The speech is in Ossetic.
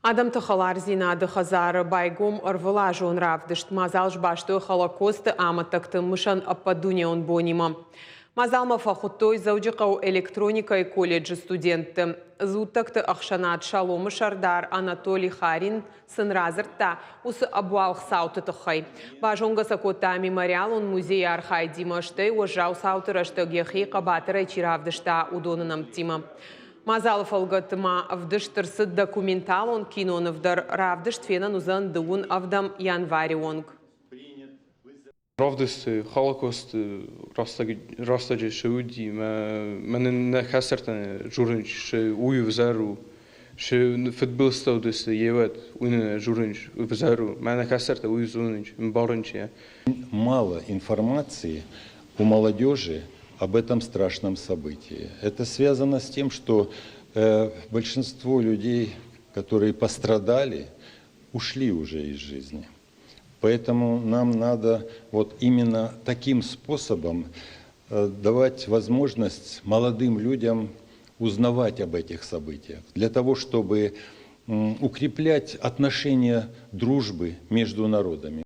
Адӕмты хӕлардзинады хӕдзары байгом ӕрвылазон равдыст. Мадзал сбастой Холокосты амӕттӕгты мысӕн ӕппӕтдунеон бонимӕ. Мадзалмӕ фӕхуыдтой Дзӕуджыхъӕуы электроникӕйы колледжы студентты. Дзуттӕгты ӕхсӕнад Шалом-ы сӕрдар Анатолий Харин сын радзырдта уыцы ӕбуалгъ цауты тыххӕй. Базонгӕ сӕ кодта мемориалон музейы архайдимӕ, стӕй уӕззау цауты рӕстӕг йӕхи хъӕбатырӕй чи равдыста, уыдоны нӕмттимӕ. Мадзалы фӕлгӕтты ма ӕвдыст ӕрцыд документалон киноныв дӕр. Равдыст фенӕн уыдзӕн дыууын ӕвдӕм январы онг. Равдысты Холокосты рӕстӕджы цы уыди, мӕнӕн нӕ хӕстӕртӕн дзурынц, цы уый ӕвзӕр у, цы фыдбылызтӕ уыдысты йеуӕд, уый нын дзурынц, ӕвзӕр у. Мӕнӕ хӕстӕртӕ уый зонынц, ӕмбарынц йӕ. Мало информации у молодежи об этом страшном событии. Это связано с тем, что большинство людей, которые пострадали, ушли уже из жизни. Поэтому нам надо вот именно таким способом давать возможность молодым людям узнавать об этих событиях, для того, чтобы укреплять отношения дружбы между народами.